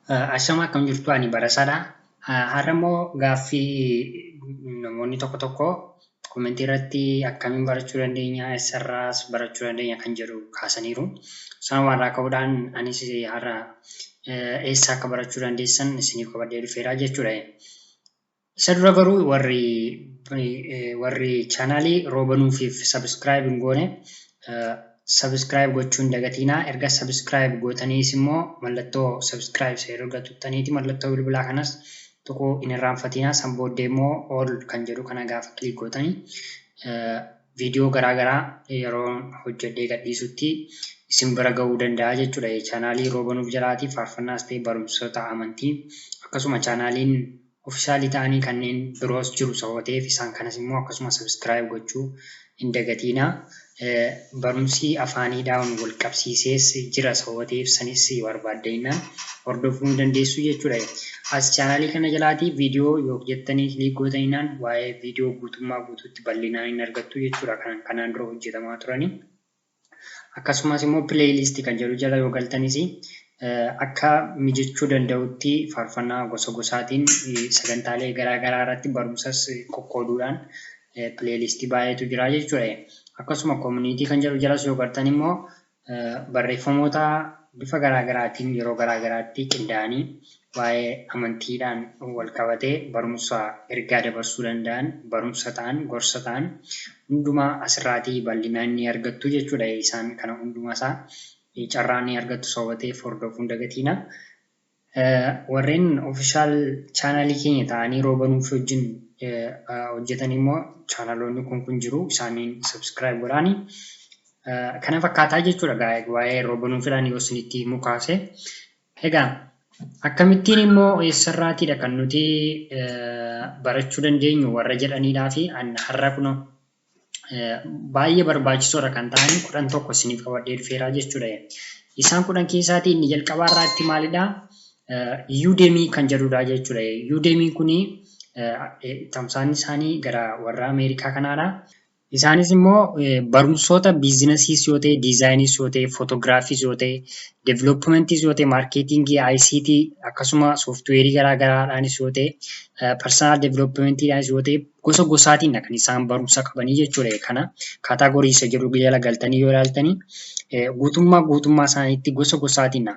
Ashamaa, akkam jirtu? Ani barasaadha. Har'a immoo gaaffii namoonni tokko tokko commentii irratti akkamiin barachuu dandeenya, eessarraas barachuu dandeenya kan jedhu kaasaniiru. Sanuma irraa ka'uudhaan anis har'a eessa akka barachuu dandeessan isiniif qabadhee dhufeera jechuudha. Isa dura garuu warri channelii Roobanuufiif subscribe hin goone subscribe gochuu hin dagatinaa. Erga subscribe gootaniis immoo mallattoo subscribe isa erga tuqxaniiti mallattoo bilbilaa kanas tuquu hin irraanfatinaa. San booddee immoo all kan jedhu kana gaafa click gootanii viidiyoo garaagaraa yeroo hojjedhee gadhiisutti isin bira ga'uu danda'a jechuudha. Channelii Roobanuuf jalaatii faarfannaas ta'e barumsoota amantii, akkasuma channeliin officialii ta'anii kanneen biroos jiru sababa ta'eef, isaan kanas immoo akkasuma subscribe gochuu hin dagatinaa. Barumsi afaaniidhaan wal qabsiisees jira sababa ta'eef, sanis barbaaddannaan hordofuu ni dandeessu jechuudha. As channelii kana jalaatii viidiyoo yoo jettanii click gootaninaan waa'ee viidiyoo guutummaa guutuutti bal'inaan hin argattu jechuudha, kan kanaan dura hojjetamaa turanii. Akkasumas immoo playlistii kan jedhu jala yoo galtanis akka mijachuu danda'utti faarfannaa gosa gosaatiin sagantaalee garaa garaa irratti barumsas qoqqooduudhaan playlistii baay'eetu jira jechuudha. Akkasuma community kan jedhu jalas yoo galtan immoo barreeffamoota bifa garaa garaatiin yeroo garaa garaatti qindaa'anii waa'ee amantiidhaan wal qabatee barumsa ergaa dabarsuu danda'an, barumsa ta'an, gorsa ta'an hundumaa asirraatii bal'inaan ni argattu jechuudha. Isaan kana hundumaa isaa carraa ni argattu sababa ta'eef hordofuu hin dagatinaa. Warreen official channelii keenya ta'anii Roobanuuf wajjin hojjetan immoo channeloonni kun jiru, isaaniin subscribe godhaanii. Kana fakkaataa jechuudha waa'ee Roobanuufidhaan yoo isinitti himuu kaase. Egaa akkamittiin immoo eessarraatiidha kan nuti barachuu dandeenyu warra jedhaniidhaa fi har'a kunoo baay'ee barbaachisoodha kan ta'an 11 isiniif qabadhee dhufeera jechuudha. Isaan 10 keessaatii inni jalqabaa irraatti maalidhaa? Udemy kan jedhudha jechuudha. Udemy kuni tamsaan isaanii gara warra Ameerikaa kanaadha. Isaanis immoo barumsoota businessiis yoo ta'e, designiis yoo ta'e, photographyiis yoo ta'e, developmentiis yoo ta'e, marketingii, ICT, akkasuma softwareii garaa garaadhaanis yoo ta'e, personal developmentiidhaanis yoo ta'e, gosa gosaatiin kan isaan barumsa qabanii jechuudha. Kana category isa jedhu jala galtanii yoo ilaaltanii guutummaa guutummaa isaaniitti gosa gosaatiin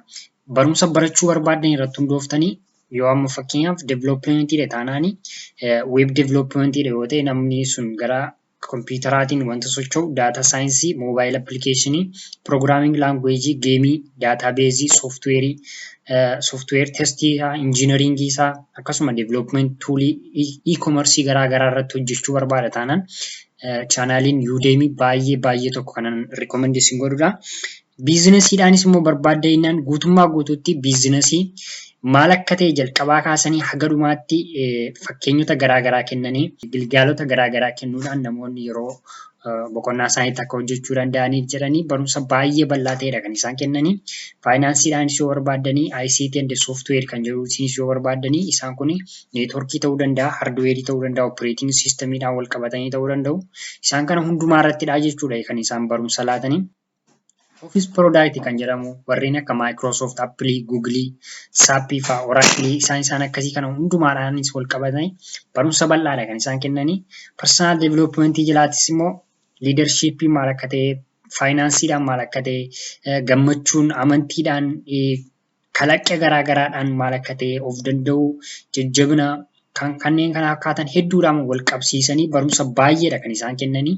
barumsa barachuu barbaaddan irratti hundooftanii, yoo amma fakkeenyaaf developmentiidha taanaanii, web developmentiidha yoo ta'e, namni sun gara kompiitaraatiin wanta socho'u, data scienceii, mobile applicationii, programming languageii, gameii, databaseii, softwareii, software testii isaa, engineeringii isaa, akkasuma development toolii, e-commerceii garaa garaa irratti hojjechuu barbaada taanaan, channeliin Udemy baay'ee baay'ee tokko kanan recommend isin godhudha. Businessiidhaanis immoo barbaadda jennaan, guutummaa guutuutti businessii maal akka ta'e jalqabaa kaasanii haga dhumaatti fakkeenyota garaa garaa kennanii, gilgaalota garaa garaa kennuudhaan namoonni yeroo boqonnaa isaaniitti akka hojjechuu danda'aniif jedhanii barumsa baay'ee bal'aa ta'edha kan isaan kennanii. Financeiidhaanis yoo barbaaddanii, ICT and software kan jedhuutis yoo barbaaddanii, isaan kun networkii ta'uu danda'a, hardwareii ta'uu danda'a, operating systemiidhaan wal qabatanii ta'uu danda'u. Isaan kana hundumaa irrattidha jechuudha kan isaan barumsa laatanii. Office Product kan jedhamu, warreen akka Microsoft, Apple, Google, SAP fa'aa, Oracle, isaan isaan akkasii kana hundumaadhaanis wal qabatanii barumsa bal'aadha kan isaan kennanii. Personal development jalaatis immoo leadership maal akka ta'e, financeiidhaan maal akka ta'e, gammachuun, amantiidhaan, kalaqa garaa garaadhaan maal akka ta'e, of danda'uu, jajjabina, kanneen kana fakkaatan hedduudhaan wal qabsiisanii barumsa baay'eedha kan isaan kennanii.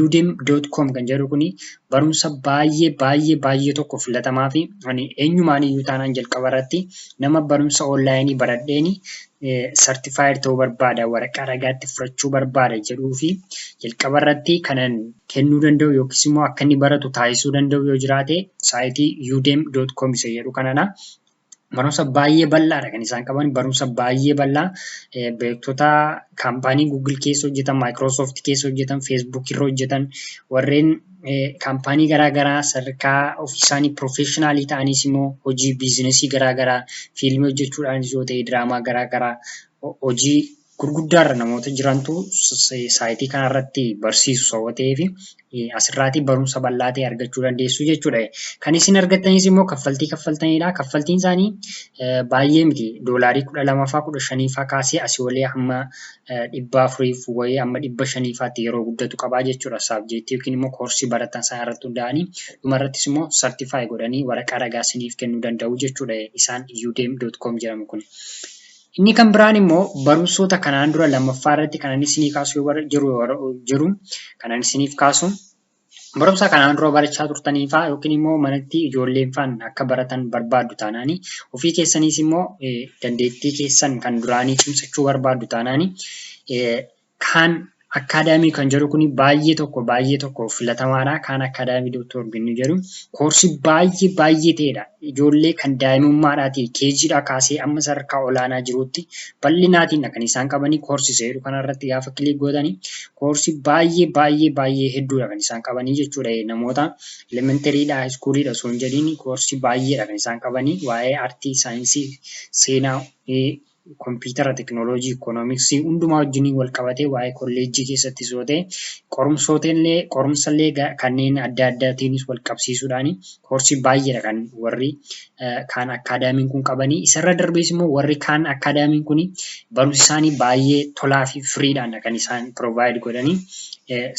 Udemy.com kan jedhu kuni barumsa baay'ee baay'ee baay'ee tokko filatamaa fi ani eenyumaan iyyuu taanaan jalqaba irratti nama barumsa onlineii baradheeni certified ta'uu barbaada, waraqaa ragaatti fudhachuu barbaada jedhuu fi jalqaba irratti kanan kennuu danda'u yookiis immoo akka inni baratu taasisuu danda'u yoo jiraate, siteii udemy.com isa jedhu kanadha. Barumsa baay'ee bal'aadha kan isaan qaban. Barumsa baay'ee bal'aa beektota companyii Google keessa hojjetan, Microsoft keessa hojjetan, Facebook irra hojjetan, warreen companyii garaa garaa sadarkaa ofii isaanii professionalii ta'anis immoo hojii businessii garaa garaa, fiilmii hojjechuudhaanis yoo ta'e, diraamaa garaa garaa, hojii gurguddaarra namoota jirantu saayitii kanarratti barsiisu sababa ta'eef, asirraatii barumsa bal'aa ta'e argachuu dandeessu jechuudha. Kan isin argattanis immoo kaffaltii kaffaltanidha. Kaffaltiin isaanii baay'ee miti. $12 faa, 15 faa kaasee asii olee hamma 400f wayii hamma 500faatti yeroo guddatu qabaa jechuudha. Subjectii yookiin immoo koorsii baratan sana irratti hundaa'anii dhumarrattis immoo certify godhanii waraqaa ragaa isiniif kennuu danda'u jechuudha, isaan udemy.com jedhamu kun. Inni kan biraan immoo barumsoota kanaan dura lammaffaa irratti kan inni isinii kaasu jiru kan inni isiniif kaasu, barumsa kanaan dura barachaa turtanii faa yookiin immoo manatti ijoolleen faan akka baratan barbaaddu taanaani, ofii keessaniis immoo dandeettii keessan kan duraanii cimsachuu barbaaddu taanaani, Khan Academy kan jedhu kun baay'ee tokko baay'ee tokko filatamaadha. Khan Academy dot org inni jedhu koorsii baay'ee baay'ee ta'edha. Ijoollee kan daa'imummaadhaatii KGdhaa kaasee amma sadarkaa olaanaa jirutti bal'inaatiin kan isaan qabanii. Koorsii isa jedhu kanarratti gaafa click gootanii, koorsii baay'ee baay'ee baay'ee hedduudha kan isaan qabanii jechuudha. Namoota elementarydha, high schooliidha osoo hin jedhiin koorsii baay'eedha kan isaan qabanii: waa'ee aartii, saayinsii, seenaa, kompiitara, teknooloojii, ikoonomiksii hundumaa wajjiniin wal qabatee, waa'ee kolleejjii keessattis yoo ta'e, qorumsoota qorumsallee kanneen adda addaatiinis wal qabsiisuudhaan koorsii baay'eedha kan warri Khan Academyn kun qabanii. Isarra darbees immoo warri Khan Academyn kun barumsi isaanii baay'ee tolaa fi freedhaan kan isaan provide godhanii.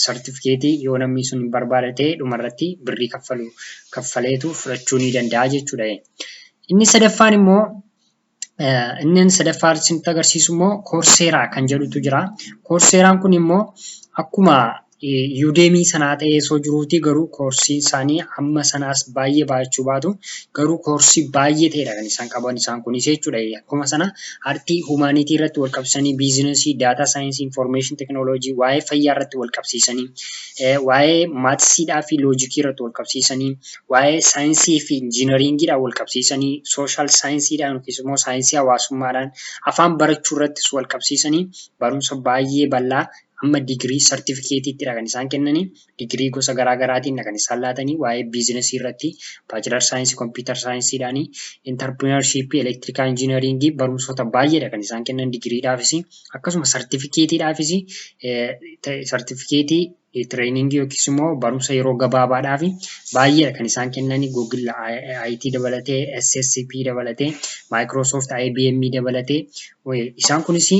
Sartifikeetii yoo namni sun barbaada ta'e, dhumarratti birrii kaffalu kaffaleetu fudhachuu ni danda'a jechuudha. Inni sadaffaan immoo, inni sadaffaa isinitti agarsiisu immoo Coursera kan jedhutu jira. Courseraan kun immoo akkuma Udemy sanaa ta'ee osoo jiruuti, garuu koorsiin isaanii hamma sanaas baay'ee baay'achuu baatu, garuu koorsii baay'ee ta'edha kan isaan qaban isaan kunis jechuudha. Akkuma sana aartii, humanity irratti wal qabsiisanii, businessii, data science, information technology, waa'ee fayyaa irratti wal qabsiisanii, waa'ee mathsiidhaa fi logicii irratti wal qabsiisanii, waa'ee saayinsii fi engineeringiidhaan wal qabsiisanii, social scienceiidhaan yookiis immoo saayinsii hawaasummaadhaan, afaan barachuu irrattis wal qabsiisanii, barumsa baay'ee bal'aa hamma digirii sartifikeetiittidha kan isaan kennanii. Digirii gosa garaa garaatiin kan isaan laatanii: waa'ee businessii irratti, bachelor science, computer scienceiidhaanii, entrepreneurshipii, electrical engineeringii, barumsoota baay'eedha kan isaan kennan. Digiriidhaafis akkasuma sartifikeetiidhaafis, sartifikeetii trainingii yookiis immoo barumsa yeroo gabaabaadhaaf baay'eedha kan isaan kennanii. Google IT dabalatee, SSP dabalatee, Microsoft, IBM dabalatee. Isaan kunis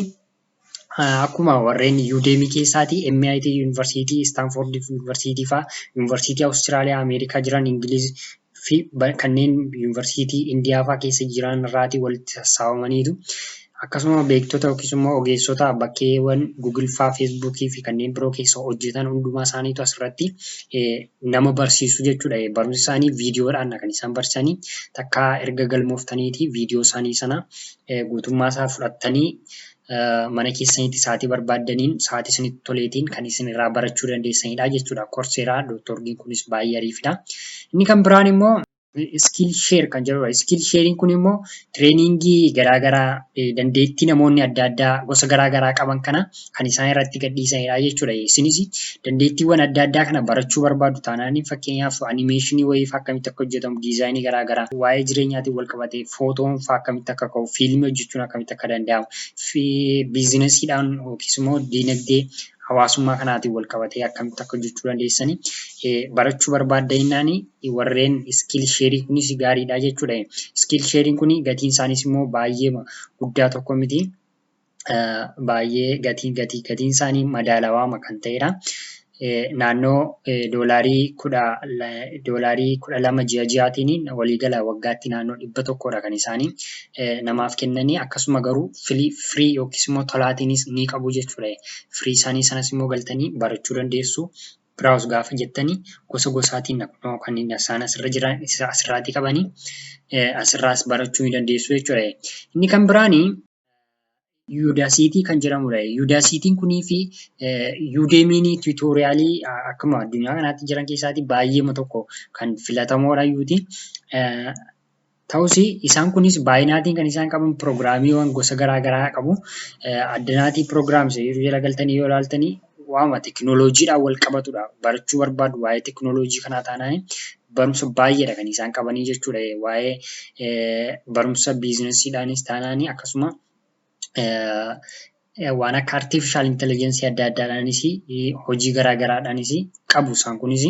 akkuma warreen Udemy keessaati MIT Yuunivarsiitii, Stanford Yuunivarsiitii fa'aa, Yuunivarsiitii Awustiraaliyaa, Ameerikaa jiran, Ingiliz fi kanneen Yuunivarsiitii Indiyaa fa'aa keessa jiran irraatii walitti sassaabamaniitu, akkasuma beektota yookiis immoo ogeessota bakkeewwan Google fa'aa, Facebookii fi kanneen biroo keessa hojjetan hundumaa isaaniitu asirratti nama barsiisu jechuudha. Barumsi isaanii viidiyoodhaan kan isaan barsiisanii. Takkaa erga galmooftaniiti, viidiyoo isaanii sana guutummaa isaa fudhattanii mana keessanitti sa'aatii barbaaddaniin, sa'aatii isinitti toleetiin kan isin irraa barachuu dandeessanidha jechuudha. Coursera.orgiin kunis baay'ee ariifidha. Inni kan biraan immoo Skillshare kan jedhudha. Skillshareiin kun immoo trainingii garaagaraa, dandeettii namoonni adda addaa gosa garaagaraa qaban kana kan isaan irratti gadhiisanidha jechuudha. Isinis dandeettiiwwan adda addaa kana barachuu barbaaddu taanaan, fakkeenyaaf animationii wayii fa'aa akkamitti akka hojjetamu, designii garaagaraa, waa'ee jireenyaatiin wal qabatee footoon fa'aa akkamitti akka ka'u, fiilmii hojjechuun akkamitti akka danda'amu, fi businessiidhaan yookiis immoo diinagdee hawaasummaa kanaatiin wal qabatee akkamitti akka hojjechuu dandeessanii barachuu barbaaddannaan, warreen Skillshareii kunis gaariidha jechuudha. Skillshareiin kun gatiin isaaniis immoo baay'ee guddaa tokko miti. Baay'ee gatiin isaanii madaalawaa kan ta'edha. Naannoo $12 ji'a ji'aatiin, waliigala waggaatti naannoo 100dha kan isaanii namaaf kennanii. Akkasuma garuu free yookiis immoo tolaatiinis ni qabu jechuudha. Free isaanii sanas immoo galtanii barachuu dandeessu. Browse gaafa jettanii, gosa gosaatiin kan isaan asirra jiran asirraatii qabanii, asirraas barachuu ni dandeessu jechuudha. Inni kan biraanii Udacity kan jedhamudha. Udacityn kunii fi Udemyn tutorialii akkuma addunyaa kanaatti jiran keessaatii baay'eema tokko kan filatamoodha iyyuuti. Ta'us isaan kunis baay'inaatiin kan isaan qaban piroogiraamiiwwan gosa garaa garaa qabu. Addanaatii programs jala galtanii yoo ilaaltanii, waama teekinooloojiidhaan wal qabatudha. Barachuu barbaadu waa'ee teekinooloojii kanaa taanaan, barumsa baay'eedha kan isaan qabanii jechuudha. Waa'ee barumsa businessiidhaanis taanaanii, akkasuma Waan akka artificial intelligence adda addaadhaanis, hojii garaa garaadhaanis qabu isaan kunis.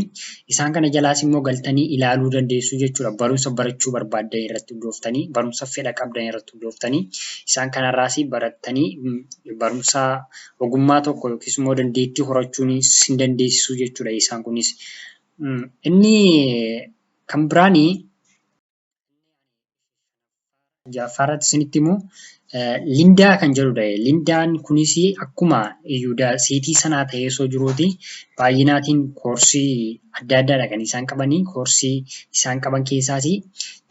Isaan kana jalaas immoo galtanii ilaaluu dandeessu jechuudha. Barumsa barachuu barbaaddan irratti hundooftanii, barumsa fedha qabdan irratti hundooftanii, isaan kanarraas barattanii barumsa ogummaa tokko yookiis immoo dandeettii horachuun sin dandeessisu jechuudha isaan kunis. Inni kan biraanii ja'affaarratti isinitti himu Lynda kan jedhudha. Lyndaan kunis akkuma Udacity sanaa ta'ee osoo jiruuti, baay'inaatiin koorsii adda addaadha kan isaan qabanii. Koorsii isaan qaban keessaas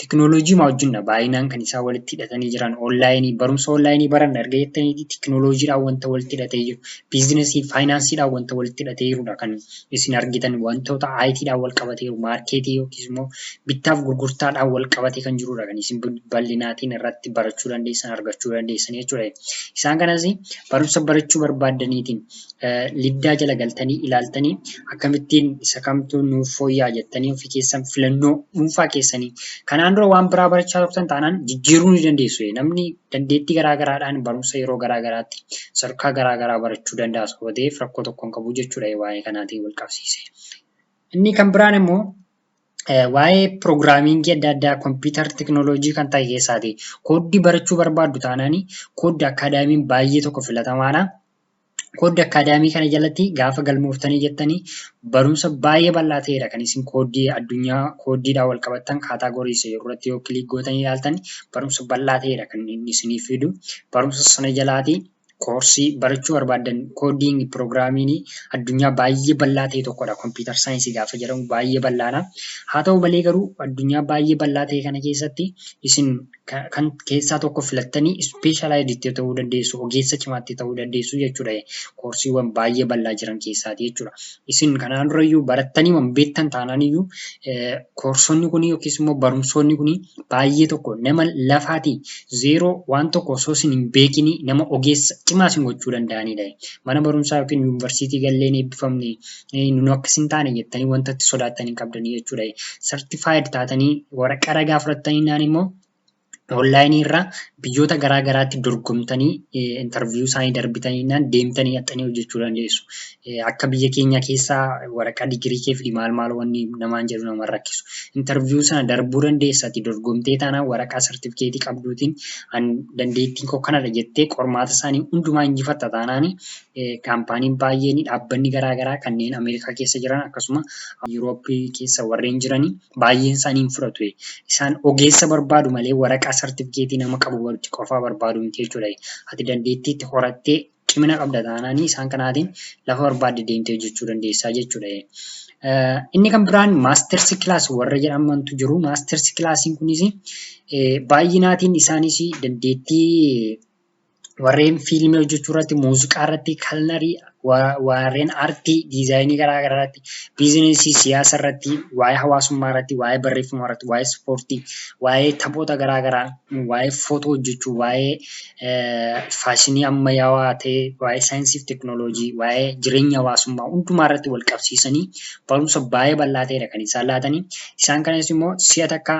teknooloojii wajjinidha baay'inaan kan isaan walitti hidhatanii jiran. Onlaayinii, barumsa onlaayinii baranna erga jettaniiti, teknooloojiidhaan wanta walitti hidhatee jiru, biizinasii, faayinaansiidhaan wanta walitti hidhatee jirudha kan isin argitan. Wantoota ITdhaan wal qabatee jiru, maarkeetii yookiis immoo bittaaf gurgurtaadhaan wal qabatee kan jirudha kan isin bal'inaatiin irratti barachuu dandeessan, argachuu dandeessan jechuudha. Isaan kanas barumsa barachuu barbaaddaniitiin Lynda jala galtanii ilaaltanii, akkamittiin isa kamtu nuuf fooyya'a jettanii ofii keessan filannoo dhuunfaa keessanii kanaan dura waan biraa barachaa turtan taanaan jijjiiruu ni dandeessu. Namni dandeettii garaa garaadhaan barumsa yeroo garaa garaatti sadarkaa garaa garaa barachuu danda'a sababa ta'eef, rakkoo tokko hin qabu jechuudha waa'ee kanaatiin wal qabsiise. Inni kan biraan immoo waa'ee programmingii adda addaa, computer technology kan ta'e keessaati. Kooddii barachuu barbaaddu taanaan, Codecademyn baay'ee tokko filatamaadha. Codecademy kana jalatti gaafa galmooftanii jettanii, barumsa baay'ee bal'aa ta'edha kan isin kooddii, addunyaa kooddiidhaan wal qabattan category isa yeroo irratti yoo click gootanii ilaaltan, barumsa bal'aa ta'edha kan inni isiniif fidu. Barumsa sana jalaatii koorsii barachuu barbaaddan, coding, programming addunyaa baay'ee bal'aa ta'e tokkodha. Computer science gaafa jedhamu baay'ee bal'aadha. Haa ta'u malee garuu, addunyaa baay'ee bal'aa ta'e kana keessatti isin kan keessaa tokko filattanii specialized ta'uu dandeessu, ogeessa cimaatti ta'uu dandeessu jechuudha. Koorsiiwwan baay'ee bal'aa jiran keessaati jechuudha. Isin kanaan durayyuu barattanii waan beektan taanaan iyyuu, koorsonni kun yookiis immoo barumsoonni kun baay'ee tokko nama lafaatii zeeroo, waan tokko osoo isin hin beekinii, nama ogeessa cimaa isin gochuu danda'anidha. Mana barumsaa yookiin yuunivarsiitii galleen eebbifamne nu akkas hin taane jettanii wanta itti sodaattan hin qabdanii jechuudha. Certified taatanii waraqaa ragaa fudhattanii naan immoo, onlaayinii irraa biyyoota garaa garaatti dorgomtanii, interview isaanii darbitanii naan, deemtanii haxxanii hojjechuu dandeessu. Akka biyya keenya keessaa waraqaa digirii kee fi maal maal wanni namaan jedhu nama rakkisu. Interview sana darbuu dandeessati dorgomtee taanaan, waraqaa sartifikeetii qabduutiin dandeettiin koo kanadha jettee qormaata isaanii hundumaa injifatta taanaan, kaampaaniin baay'een, dhaabbanni garaa garaa kanneen Ameerikaa keessa jiran, akkasuma Yuurooppii keessa warreen jiranii baay'een isaanii hin fudhatu. Isaan ogeessa barbaadu malee waraqaa sartifikeetii nama qabu qofaa barbaadu miti jechuudha. Ati dandeettii itti horattee cimina qabda taanaan, isaan kanaatiin lafa barbaadde deemtee hojjechuu dandeessaa jechuudha. Inni kan biraan MasterClass warra jedhamantu jiru. MasterClassiin kunis baay'inaatiin isaanis dandeettii warreen fiilmii hojjechuu irratti, muuziqaa irratti, culinary, warreen aartii, diizaayinii garaa garaa irratti, biizinesii, siyaasa irratti, waa'ee hawaasummaa irratti, waa'ee barreeffamaa irratti, waa'ee ispoortii, waa'ee taphoota garaa garaa, waa'ee footoo hojjechuu, waa'ee faashinii ammayyaawaa ta'e, waa'ee saayinsii fi teekinooloojii, waa'ee jireenya hawaasummaa hundumaa irratti wal qabsiisanii barumsa baay'ee bal'aa ta'edha kan isaan laatanii. Isaan kanas immoo si'a takka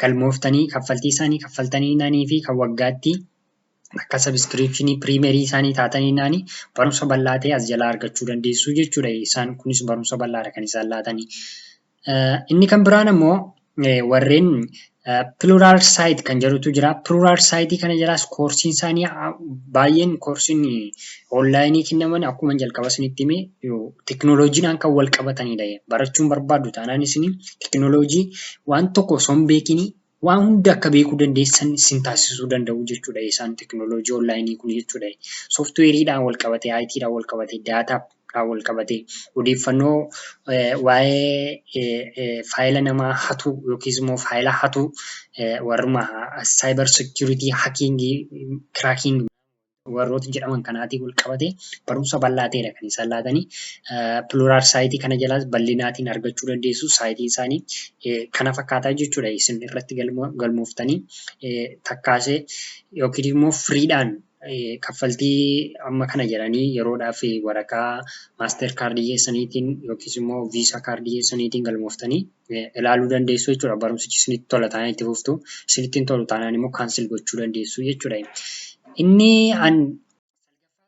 galmooftanii, kaffaltii isaanii kaffaltanii naanii fi kan waggaatti akka subscription premier isaanii taatanii naanii, barumsa bal'aa ta'e as jalaa argachuu dandeessu jechuudha. Isaan kunis barumsa bal'aadha kan isaan laatanii. Inni kan biraan immoo warreen Pluralsight kan jedhutu jira. Pluralsight kana jalaas koorsiin isaanii baay'een, koorsiin onlaayinii kennaman, akkuma jalqaba isinitti hime, teknooloojiidhaan kan wal qabatanidha. Barachuun barbaaddu taanaan, isin teknooloojii waan tokko osoo hin beekinii waan hunda akka beekuu dandeessan isin taasisuu danda'u jechuudha. Isaan teknooloojii onlaayinii kun jechuudha. Sooftiweeriidhaan wal qabatee, ITdhaan wal qabatee, daataadhaan wal qabatee, odeeffannoo waa'ee faayila namaa hatuu yookiis immoo faayila hatuu, warruma cyber security, hacking, cracking warroota jedhaman kanaatiin wal qabatee barumsa bal'aa ta'edha kan isaan laatanii. Pluralsight kana jalaas bal'inaatiin argachuu dandeessu. Saayitiin isaanii kana fakkaataa jechuudha. Isin irratti galmooftanii takkaasee yookiin immoo freedhaan, kaffaltii amma kana jedhanii yeroodhaaf waraqaa Mastercard keessaniitiin yookiis immoo Visa card keessaniitiin galmooftanii ilaaluu dandeessu jechuudha. Barumsichi isinitti tola taanaan itti fuftu, isinitti hin tolu taanaan immoo cancel gochuu dandeessu jechuudha. Inni an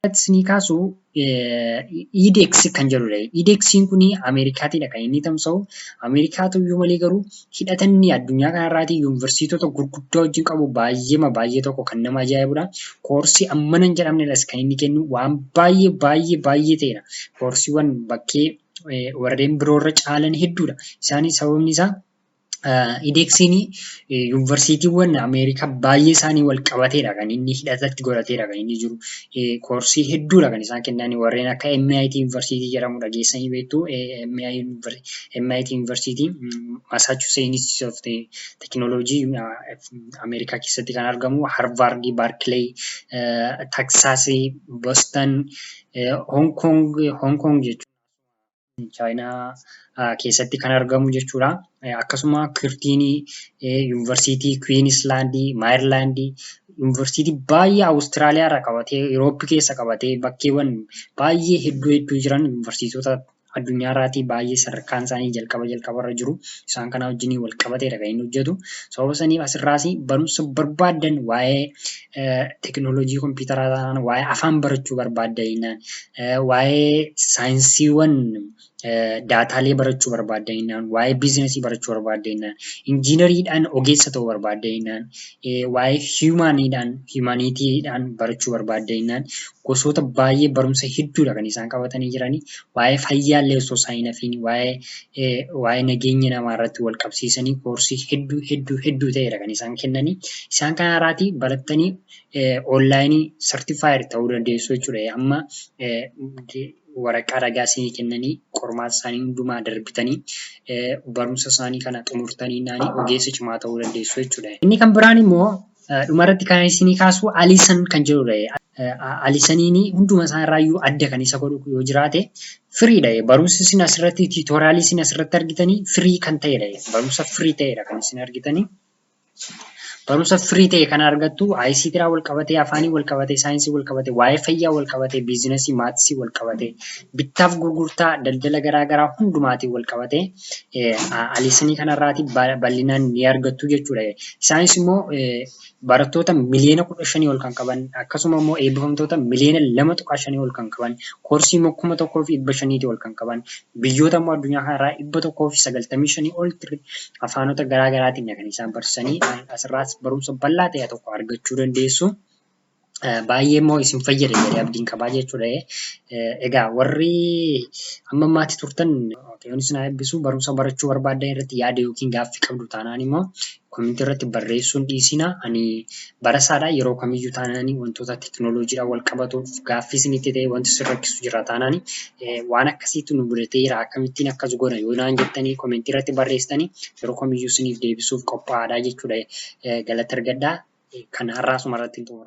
Isinii kaasu edX kan jedhudha. edX'n kun Ameerikaatiidha kan inni tamsa'u. Ameerikaatu iyyuu malee garuu hidhatanni addunyaa kanarraatii yuunivarsiitota gurguddoo wajjin qabu baay'eema baay'ee tokko kan nama ajaa'ibudha. Koorsii ammana hin jedhamnedhas kan inni kennu, waan baay'ee baay'ee baay'ee ta'edha. Koorsiiwwan bakkee warreen biroorra caalan hedduudha. Isaanis sababni isaa edX'n yuunivarsiitiiwwan Ameerikaa baay'ee isaanii wal qabateedha kan inni hidhatatti godhateedha kan inni jiru. Koorsii hedduudha kan isaan kennan, warreen akka MIT Yuunivarsiitii jedhamu dhageessanii beektu. MIT Yuunivarsiitii, Massachusetts Institute of Technology Ameerikaa keessatti kan argamu, Harvard, Berkeley, Texas, Boston, Hong Kong, Hong Kong jechuudha. Chaayinaa keessatti kan argamu jechuudha. Akkasuma Kirtiinii, Yuunivarsiitii Queensland, Maryland, yuunivarsiitii baay'ee Awustiraaliyaa irraa qabatee, Yurooppii keessa qabatee, bakkeewwan baay'ee hedduu hedduu jiran, yuunivarsiitota addunyaa irraatii baay'ee sadarkaan isaanii jalqaba jalqabarra jiru. Isaan kana wajjin wal qabateedha kan inni hojjetu. Sababa saniif asirraas barumsa barbaaddan, waa'ee teekinooloojii kompiitaraa taanaan, waa'ee afaan barachuu barbaaddan, waa'ee saayinsiiwwan daataalee barachuu barbaaddan, waa'ee biizinasii barachuu barbaaddan, injiinariidhaan ogeessa ta'uu barbaaddan, waa'ee humanidhaan humanitydhaan barachuu barbaaddan, gosoota baay'ee barumsa hedduudha kan isaan qabatanii jiranii. Waa'ee fayyaallee osoo isaan hin hafiin waa'ee nageenya namaa irratti wal qabsiisanii koorsii hedduu hedduu hedduu ta'edha kan isaan kennanii. Isaan kanarraatii barattanii online certified ta'uu dandeessu jechuudha. Amma waraqaa ragaa isinii kennanii, qormaata isaanii hundumaa darbitanii, barumsa isaanii kana xumurtanii ogeessa cimaa ta'uu dandeessu jechuudha. Inni kan biraan immoo dhumarratti kan isinii kaasu Alison kan jedhudha. Alisoniin hunduma isaa irraayyuu adda kan isa godhu yoo jiraate freedha. Barumsi isin asirratti, tutorialii isin asirratti argitanii free kan ta'edha. Barumsa free ta'edha kan isin argitanii. Barumsa free ta'e kana argattu. ICTdhaan wal qabatee, afaanii wal qabatee, saayinsii wal qabatee, waa'ee fayyaa wal qabatee, biizinasii, mathsii wal qabatee, bittaaf gurgurtaa daldala garaa garaa hundumaatiin wal qabatee Alisonii kanarraatii bal'inaan ni argattu jechuudha. Isaanis immoo barattoota miliyoona 15 ol kan qaban, akkasuma immoo eebbifamtoota miliyoona 2.5 ol kan qaban, koorsii immoo 1500 ol kan qaban, biyyoota immoo addunyaa kanarraa 195 ol afaanota garaa garaatiin kan isaan barsiisanii. Asirraas barumsa bal'aa ta'e tokko argachuu dandeessu. Baay'ee immoo isin fayyada jedhee abdiin qabaa jechuudha. Egaa warri hamma ammaatti turtan, Waaqayyoon isin haa eebbisu. Barumsa barachuu barbaaddan irratti yaada yookiin gaaffii qabdu taanaan immoo commentii irratti barreessuun dhiisina. Ani barasaadha. Yeroo kamiyyuu taanaan wantoota teekinooloojiidhaan wal qabatuuf gaaffii isinitti ta'e, wanti isin rakkisu jira taanaan, waan akkasiitu nu mudateera, akkamittiin akkas goona yoo naan jettanii commentii irratti barreessitanii, yeroo kamiyyuu isiniif deebisuuf qophaa'aadha jechuudha. Galata argadhaa. Kan har'aa asuma irratti hin xumura.